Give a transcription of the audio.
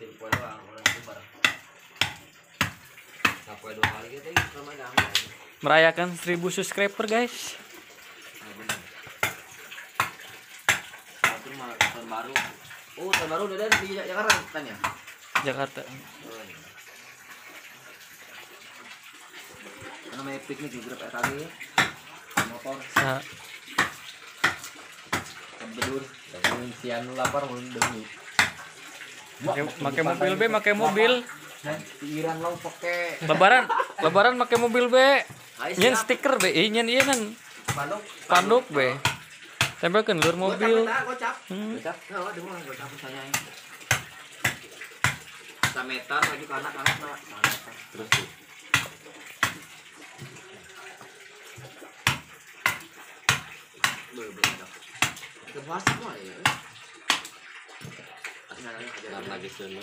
Tilu poe doang urang bubar. Sapoe dua kali gitu sama ada. Merayakan 1000 subscriber, guys. Nah, bener. Satu mah tahun baru. Oh, tahun baru udah ada di Jakarta kan ya? Jakarta. Oh, iya. Namanya piknik di grup RKG ya. Motor. Nah, Bedur. Sian lapar mun deui. Make mobil be, make mobil. Pikiran lo pake Lebaran, lebaran make mobil be. Ayo, Nyen siap. stiker be, ih, nyen ieu nan Panduk. panduk be. Tempelkeun luar mobil. Gocap, gocap. Hmm. Gocap. Heeh, deui mah gocap misalnya. Sameter lagi ke anak-anak mah sameter. Terus tuh. Belum belum ada. Ke puasa mah ya. Nah, Lagi seneng.